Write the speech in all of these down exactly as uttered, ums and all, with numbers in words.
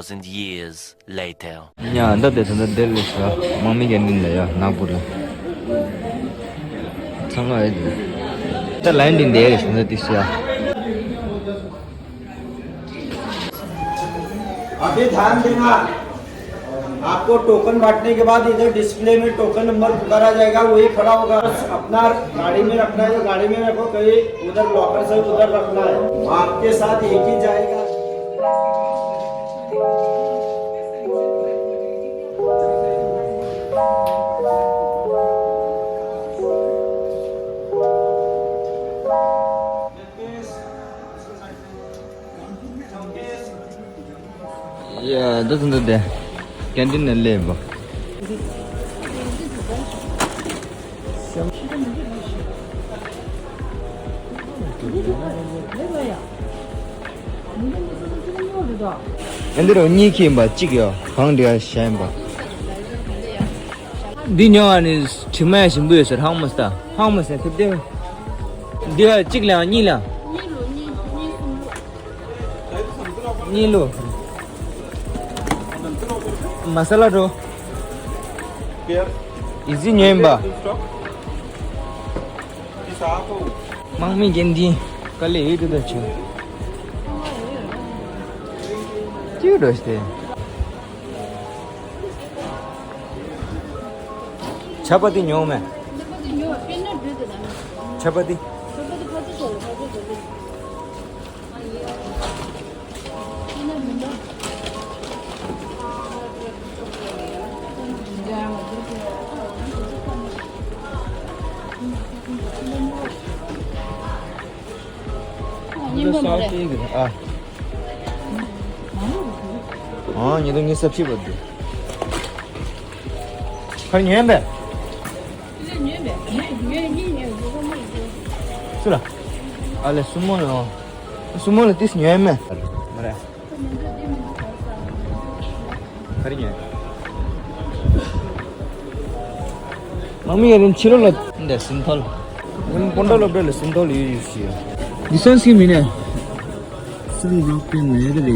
Thousand years later. ཡ་ད་དེ་ད་ད་དེ་ལས་ཤ་དམག་མི་གན་དིན་ལ་ཡ་ནག་པོ་རེད། ཚང་མ་རེད་དེ། ད་ལན་དིན་དེ་རེད་ཤ་ད་དེ་ཤ། अभी ध्यान देना, आपको टोकन बांटने के बाद इधर डिस्प्ले में टोकन नंबर पुकारा जाएगा, वही खड़ा होगा। बस अपना गाड़ी में रखना है तो गाड़ी में रखो, कहीं उधर लॉकर से उधर रखना है, आपके साथ एक ही जाएगा। ཡ་འདི་ཚོ་འདི་དེ་ཀན་ཏིན་ནས་སླེབས་པ། ཨ་འདི་རུ་གཉིས་ཁྱེར་ཡིན་པ་གཅིག་ཡོད་གང་འདྲ་གཞན་ཡིན་པ། འདི་ཉོ་བ་ནི་དྲི་མ་ཞིམ་པོ་ཡོད་ཟེར་ཧང་མ་སྟ་ཧང་མ་སྟ་ཐེབས་ཏེ། འདི་ལ་གཅིག་ལ་གཉིས་ལ། གཉིས་ལོ། མ་ས་ལ་འགྲོ། ཨི་ཟི་ཉོས་ཡིན་པ། དམག་མི་རྒན་འདི་དཀའ་ལས་ཡོད་དུ་ད་ཆུ། ཅིའུ་འགྲོ་སྟེ། ཆ་པ་ཏི་ཉོ་མེ། ཆ་པ་ཏི། ཉིན་པ་མ་རེད། ཨ། ཨ་ཉི་དུ་ཉི་ས་ཕྱི་བ་འདུག་ཁར་ཉན་པས། སུ་ལ། ཨ་ལེ་སུ་མོ་ལ། སུ་མོ་ལ་ཏིས་ཉན་མེ། མ་རེད། ག་རེ་ཉོས། དམག་མི་ཡ་རིན་ཕྱི་རོལ་ལ་འདི་སིན་ཐོལ། ཡིན་པོན་ཏོ་ལ་བྲེལ་ལ་སིན་ཐོལ་ཡོད་ཡོད་ཤི། འདི་སན་སི་མི་ནས། སན་བློག་པིན་ནས་རེད། འདི་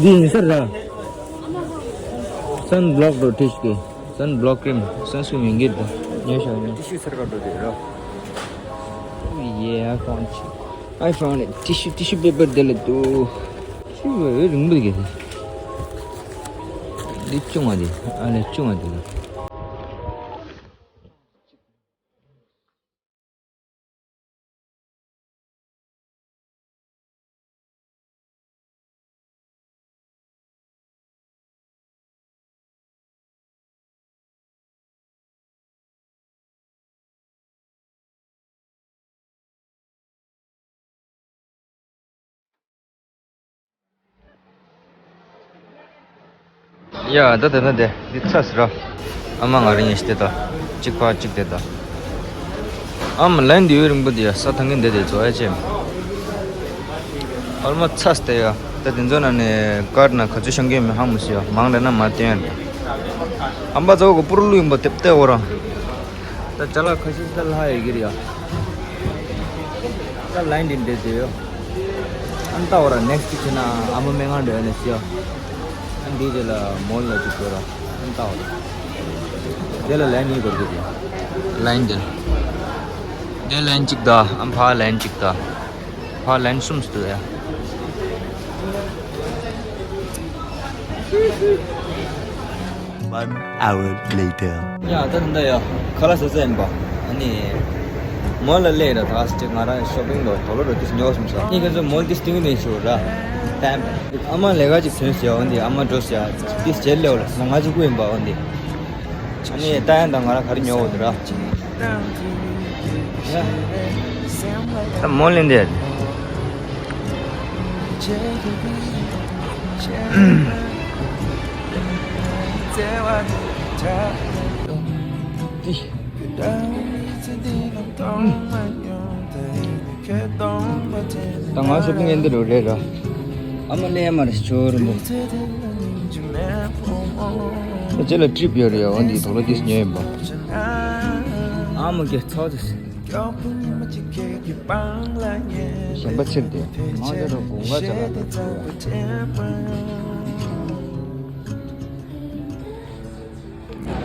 ཡིན་ས་ར། སན་བློག་རོ་ཏིས་ཀི། སན་བློག་ཀྲིམ། སན་སི་མི་འགིར་དང་ཉོས་ཤག་ཉོས། ཏི་ཤུ་སར་ག་འགྲོ་དེ་རོ། Yeah, I found it. I found it. Tissue, tissue paper དེ་ལ་འདུག་ཤི་བའི་རིང་པོ་གི། འདི་ཅུང་བ་དེ། ཨ་ལེ་ཅུང་བ་དེ་ལ། ཡ་ད་དེ་ན་དེ་འདི་ཚ་ཟེར་ར། ཨ་མ་ང་རང་ཡིན་ཤི་དེ་ད། གཅིག་ཕ་གཅིག་དེ་ད། ཨ་མ་ལན་འདི་ཡོད་རིང་པོ་འདི་ཡ་ས་ཐང་གིན་དེ་དེ་ཚོ་ཨེ་ཅེ། ཨོལ་མོ་ཚ་སྟེ་ཡ། ད་དེ་ཚོ་ན་ནས་ཀར་ན་ག་ཚོད་ཤང་གིན་མི་ཧང་མི་སི་ཡ་མང་རེ་ན་མ་བསྟན་ཡ། ཨམ་པ་ཚོ་གོ་པུར་ལུ་ཡིན་པ་དེབ་ཏེ་འོ་ར། ད་ཅ་ལག་ཁ་ཤས་ད་ལྷག་ཡོད་ཀྱི་རེད་ཡ། ད་ལའིན་འདི་འདྲ་དེ་ཡོད། ཨན་ཏའོ་ར་ནེགསི་ཊི་ཁྱེད་ན་ཨ་མ་མེ་ང་འདྲ་ཡོད་ནས་ཤི་ཡ། ཨན་འདི་དེ་ལ་མོལ་ལ་ཅིག་དགོས་ར། ཨན་ཏའོ་ར། དེ་ལ་ལའིན་གཉིས་དགོས་ཀྱི་རེད། ལའིན་དེ་ལ། དེ་ལའིན་གཅིག་ད་ཨམ་ཕ་ལའིན་གཅིག་ད། ཕ་ལན་གསུམ་སུ་ཡ། One hour later. ཡ་ད་ད་ཡ་ཁ་ལག་ཟ་ས་ཡིན་པ། ཨ་ནི་མོལ་ལ་སླེབས་ར་ད་ཅིག་ང་རང་ཤོ་པིང་ལོ་དོ་ལོ་ར་ཏིས་ཉོ་སོང་ས། ཨ་ནི་ཁྱེད་ཚོ་མོལ་ཏིས་སྟིང་ནས་ཤོ་ར། ཏེམ། ཨ་མ་ལས་ཀ་ཅིག་ཟོན་ཟེར་འོན་ཏེ་ཨ་མ་འགྲོ་ཟེར་ཏིས་བྱེད་ལེའོ་ལ་ང་ང་ཅིག་སྐུ་ཡིན་པ་འོན་ཏེ། ཨ་ནི་ཏ་ཡན་དང་ང་ར་ག་རེ་ཉོ་འོ་དེ་ར། ད་མོ་ལེན་དེ། ད་ང་ཤོ་པིང་ཨེ་འདི་རུ་རེད་ར། ཨ་མ་ལས་མ་རེད་ཆོ་རུ་འདུག་ཁྱེད་ལ་ཀྲིབ་ཡོད་རེད་ཡ། འོ་འདི་དོག་ལོ་ཏིས་ཉོས་ཡིན་པ། ཨ་མ་གི་ཚོགས་ཏིས། གཞན་པ་ཕྱིར་ཏེ། མང་ཆེ་རུ་དགུན་ཁ་ཆ་ལ།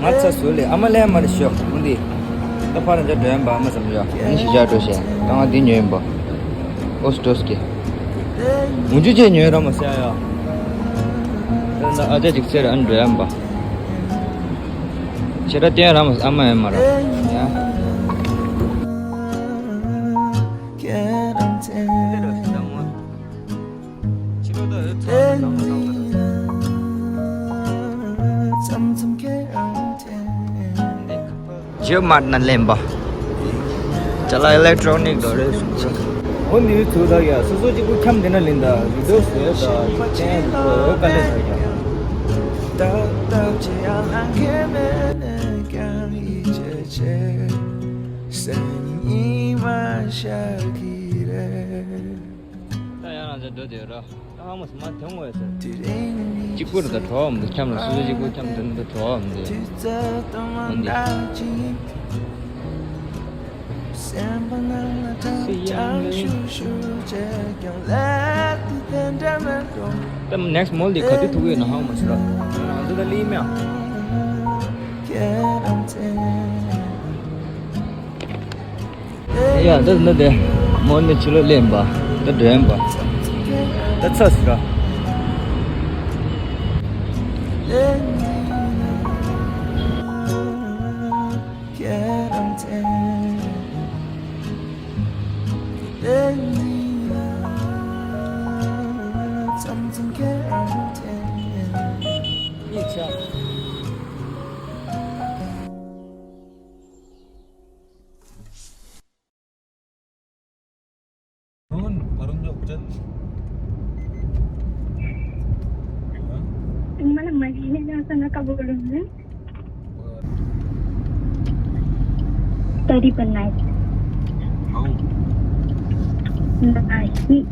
ང་ཚ་ཟུར་ལས་ཨ་མ་ལས་མ་རེད་ཤོག་འོན་ཏེ། ད་ཕར་འཇའ་འགྲོ་ཡན་པ་ཨ་མ་ཙམ་ཡོད། ཨ་ནི་ཞི་ཅག་འགྲོ་ཤེས་ད་ང་འདི་ཉོས་ཡིན་པ། ཨོ་སི་ཏོ་སི་ཀེ། མུ་ཇུ་ཅེ་ཉོས་ར་མ་ཟེར་ཡ། ད་ཨ་ཅག་ཅིག་ཚེ་ར་ཨ་ནི་འགྲོ་ཡན་པ། ཁྱེད་ར་བསྟན་ར་མ་ཨ་མ་ཡན་མ་ར། ཡ། ཇི་མར་ན་ལེན་པ། ཅ་ལག་ཨི་ལེག་ཊོ་རོ་ནིག་དོ་རེ་སུ། འོ་ནི་ཚུ་ད་ཡ་སོ་སོ་གཅིག་པུ་འཁྱམ་དེ་ན་ལེན་ད་རི་དོ་སུ་ཡ་ད་ཅན་གོ་ཡོ་ཀ་ལེ་ད་ཡ། ད་ཡང་རང་ཅག་འགྲོ་དེ་ར། ད་ཧ་མོ་སི་མ་དེ་ངོ་ཡ་ཟེར། གཅིག་པུ་རེད་ད་གྲོགས་མི་འདུག་འཁྱམ་ལ་སུ་གཅིག་པུ་འཁྱམ་དེ་འདུག་གྲོགས་མི་འདུག་འོན་ཏེ། སི་ཡང་ལེ། ད་ནེག་སི་མོལ་དེ་ག་དུས་ཐུག་ཡོད་ན་ཧ་མོ་སི་ར། ང་ཚོ་ད་ལི་མེ། ཡ་ད་ནི་དེ་མོ་ནི་ཕྱི་ལོ་ལེན་པ་ད་འདྲེན་པ་ད་ཚ་སི་ར། तुम मतलब महीने में ऐसा ना कब बोलूँगी। तेरी बनाई। नहीं।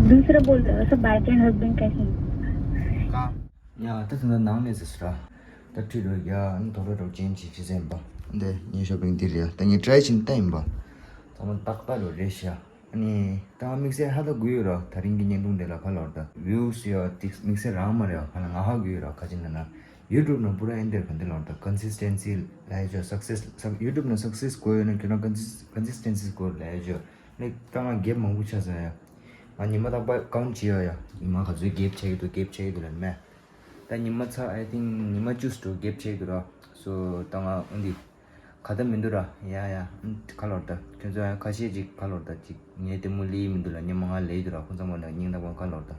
दूसरा बोल रहा है, सब बॉयफ्रेंड हस्बैंड कैसे हैं? ཡ་ད་ཐུན་ད་ནང་ནས་ཟེར་སོ་ར། ད་ཁྲིད་རོགས་ཡ། ཨ་ནི་དོ་ར་རོགས་ཅན་ཅིག་ཅི་ཟེར་ཡིན་པ། འདི་ངའི་ཤོ་པིང་འདི་རེད་ཡ། ད་ངས་ཊི་རའི་བྱིན་བལྟས་ཡིན་པ། ཚང་མ་ཏག་ཏག་རོ་རེད་ཤག་ཨ་ནི་ད་ང་དམིགས་བསལ་ཧ་ད་གུ་ཡོད་ར། ད་རིང་གི་བརྙན་ཐུང་འདི་ལ་ཁ་ལོར་ད་ཝིའུ་སི་ཡ་ཏིག་དམིགས་བསལ་རང་མ་རེད་ཡ། ཁ་ལ་ང་ཧ་གུ་ཡོད་ར། ཁ་ཅིག་ན་ན་ཡུ་ཊུབ་ན་པུ་ར་ཨེ་འདིར་ག་འདི་ལོར་ད་ཀོན་སིས་ཊེན་སི་ལ་ཡ་ཅོ། སག་སེ་སི་ཡུ་ཊུབ་ན་སག་སེ་སི་དགོས་ཡོད་ན་ཁྱོད་རང་ཀོན་སིས་ཀོན་སིས་ཊེན་སི་དགོས་ལ་ཡ་ཅོ། ལེགས་ད་ང་གེབ་མང་པོ་ཆགས་ས་ཡ། ང་ཉི་མ་རྟག་པར་ཀའུན་ཊི་བྱེད་ཡོད་ཡ། ཉི་མ་ག་ཚོད་གེབ་ཆགས་ཀྱི་འདུག་གེབ་ཆགས་ཀྱི་འདུག་ལབ་མེད། ད་ཉི་མ་ཚ་I think ཉི་མ་བཅུ་ཙམ་གེབ་ཆགས་ཀྱི་འདུག་ར། སོ་ད་ང་འོན་ཏེ་ག་ད་མི་འདུག་ར། ཡ་ཡ། ཁ་ལོར་ད་ཁྱོད་ཚོ་ཡང་ཁ་ཤས་ཅིག་ཁ་ལོར་ད་ཅིག་ངའི་ལྟད་མོ་ལི་མི་འདུག་ལ་སྙན་མ་ང་ལས་འདུག་ར། ཁོང་ཚང་མ་ན་སྙིང་ཐག་པ་ཁ་ལོར་ད་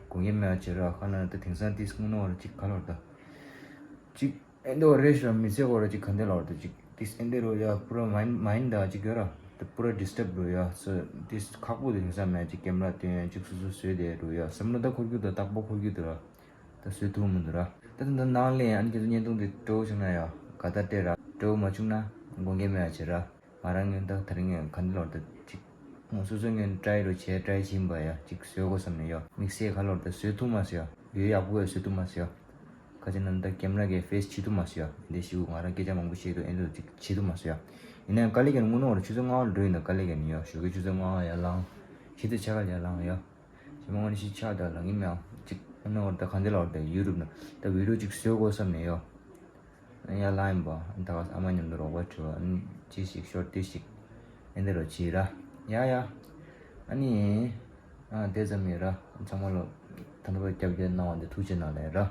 དགོངས་ཡེ་མེད་བྱེད་ར། ཁ་ན་ད་དེང་སང་ཏིས་དངོས་གནས་བར་ཅིག་ཁ་ལོར་ད་ཅིག་ཨེ་འདི་བ་རེད་ཤག་མི་ཚེ་སྐོར་ཅིག་ག་འདི་ལོར་དུ་ཅིག་ཏིས་ཨེ་འདི་རུ་ཡ་པུ་ར་མའིན་མའིན་ད་ཅིག་ཡོད་ར། ད་པུ་ར་ཌི་སི་ཊབ་རུ་ཡ་སོ་ཏིས་ཁག་པོ་དེ་ཡིན་ས་མེད། ཅིག་ཀེམ་ར་སྟོན་ཡ་ཅིག་སོ་སོ་བཟོས་དེ་རུ་ཡ་བསམ་བློ་ད་འཁོར་རྒྱུ་ད་རྟག་པོ་འཁོར་རྒྱུ་དུ་ར། ད་བཟོས་ཐུབ་མི་འདུག་ར། ད་ད་ད་ནང་ལས་ཨ་ནི་ཁྱེད་ཚོ་བརྙན་ཐུང་དེ་སྤྲོ་བྱུང་ན་ཡ་ག་ད་སྤྲད་ར། སྤྲོ་མ་བྱུང་ན་དགོངས་འགལ་མེད་ཡ་བྱེད་ར། ང་རང་ངོས་ད་དེ་རིང་ངས་ག་འདི་ལོར་ད་ཅིག་ང་སོ་སོ་ངོས་ཊ་རའི་རུ་བྱས་ཊ་རའི་བྱིན་པ་ཡ་ཅིག་བཟོས་དགོས་བསམ་ནས་ཡོ། དམིགས་བསལ་ག་ལོར་ད་བཟོས་ཐུབ་མ་སོང་ཡ། ཡོ་ཡག་པོ་ཡ་བཟོས་ཐུབ་མ་སོང་ཡ། ཁ་ཅིག་ན་ད་ཀེམ་ར་གི་ཕེ་སི་བྱེད་ཐུབ་མ་སོང་ཡ། འདི་ཞུ་ང་རང་སྐད་ཆ་མང་པོ་བཤད་འདུག་ཨེ་འདུག་ཅིག་བྱེད་ཐུབ་མ་སོང་ཡ། ཡིན་ན་ཡང་དཀའ་ལས་ཀྱང་དངོས་གནས་བར་ཆུ་ཚོད་ལྔ་པ་འགྲོ་ཡིན་ད་དཀའ་ལས་ཀྱང་ཡོ། ཞོགས་ཀའི་ཆུ་ཚོད་ལྔ་པ་ཡར་ལངས། ཕྱི་དྲོ་ཆ་ག་ལ་ཡར་ལངས་ཡོ། ཞི་མ་ངོ་ནི་ཤི་ཆགས་དང་ལང་གི་མེད་ཨང་། ཅིག་ཨ་ནི་འོར་ད་ག་འདི་ལ་འོར་ད་ཡུ་ཊུབ་ན་ད་བི་ཌིའོ་ཅིག་བཟོས་དགོས་བསམ་ནས་ཡོ། ཨ་ནི་ཡར་ལངས་ཡིན་པ། ཨ་ནི་ད་ག་ཨ་མ་མཉམ་དུ་རོགས་པ་བྱེད་པ། ཨ་ནི་ཅི་ཞིག་ཤོར་ཏི་ཞིག་ཨེ་འདི་རོ་བྱེད་ར། ཡ་ཡ། ཨ་ནི་ཨ་དེ་ཙམ་ཡིན་ར། ཚང་མ་ལོ་ད་ལྟ་བར་རྒྱབ་སྐྱོར་གནང་བ་འདི་ཐུགས་རྗེ་གནང་ལེ་ར།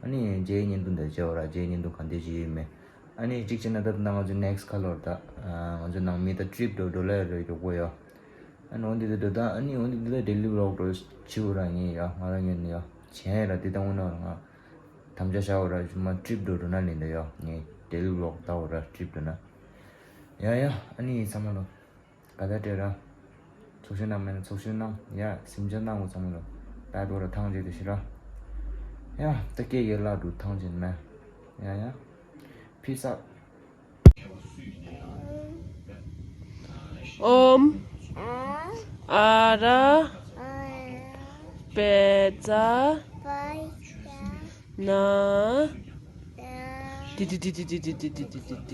ཨ་ནི་རྗེས་བརྙན་ཐུང་འདི་མཇལ་བ་ར། རྗེས་བརྙན་ཐུང་ག་འདི་ཞིག་ཡིན་མེད། ཨ་ནི་གཅིག་བྱས་ན་ད་ལྟ་ང་ཚོ་ནེག་སི་ཁ་ལོར་ད། ང་ཚོ་ནང་མི་ད་ཊི་རིབ་འགྲོ་འགྲོ་ལ་རེ་ཡོད་གོ་ཡོ། ཨ་ནི་འོ་འདི་འདི་འགྲོ་ད། ཨ་ནི་འོ་འདི་འདི་ད་ཌེ་ལི་བི་ལོག་འགྲོ་བྱེད་འོ་ར་ངས་ཡོ། ང་རང་ངས་ནི་ཡོ་བྱས་ར། འདི་ད་འོ་ན་ང་དམ་བཅའ་བཞག་འོ་ར། ཞུ་མ་ཊི་རིབ་འགྲོ་འགྲོ་ན་ལེན་ད་ཡོ། ངས་ཌེ་ལི་བི་ལོག་ལྟ་འོ་ར་ཊི་རིབ་འགྲོ་ན། ཡ་ཡ། ཨ་ནི་ཚང་མ་ལོ། ག་ད་སྤྲད་ར། ཚོགས་ཞུགས་གནང་མེད་ན་ཚོགས་ཞུགས་གནང་ཡ། སེམས་ཅན་གནང་དགོས་ཚང་མ་ལ་ད་དོ་ར་ཐང་རྒྱལ་དུ་ཤི་ར། ཡ་ད་སྐད་ཡེ་ལ་འགྲོ་ཐང་ཅན་མེད། ཡ་ཡ། ཕི་སག་ཨོམ་ཨ་ར་པེ་ཙ་ན། ཏི་ཏི་ཏི།